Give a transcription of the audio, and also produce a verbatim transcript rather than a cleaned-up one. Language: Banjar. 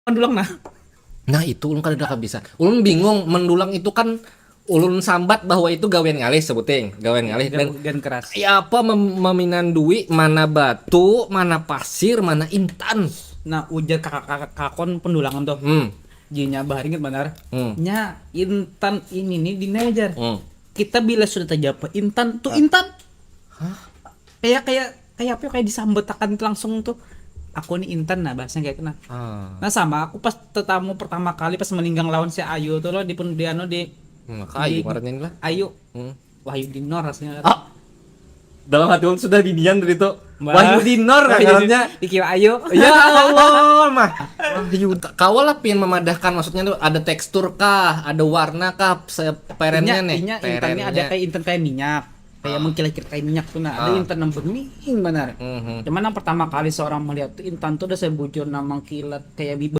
Pendulang nah. Nah itu ulun kada bisa. Ulun bingung, mendulang itu kan ulun sambat bahwa itu gawian ngalih, sebuting gawian ngalih dan Dan keras. Ya apa mem- meminandui mana batu, mana pasir, mana intan. Nah, ujar kakak-kakak kakon pendulangan tuh. Hmm. Jinya baharingit banar. Hmm. Nya intan ini nih dina ajar. Hmm. Kita bila sudah terjapa intan tuh intan. Kayak kayak kayak apa ya, kayak disambetakan langsung tuh. Aku nih intan nah bahasanya kayak kena. Ah. Nah sama aku pas tetamu pertama kali pas meninggang lawan si Ayu tuh loh di pun di anu di Hmm, kayu di- kemarin lah. Ayu Hmm. Wahyu Dinor rasanya. Ah. Dalam hati ulun sudah binian tadi tuh. Bah. Wahyu Dinor Wahyu karannya. Dikira Ayu. Ya Allah mah. Wahyu kawa lah pian memadahkan, maksudnya tuh ada tekstur kah, ada warna kah, perennya Inya, nih. inya intannya ada Perennya. Kayak intan kayak minyak. Kayak mengkilat-kilat kayak minyak tuh nah. Ada Ah. intan yang bening banar. Mhm. Cuman yang pertama kali seorang melihat tuh intan tuh udah sebujur nama kilat kayak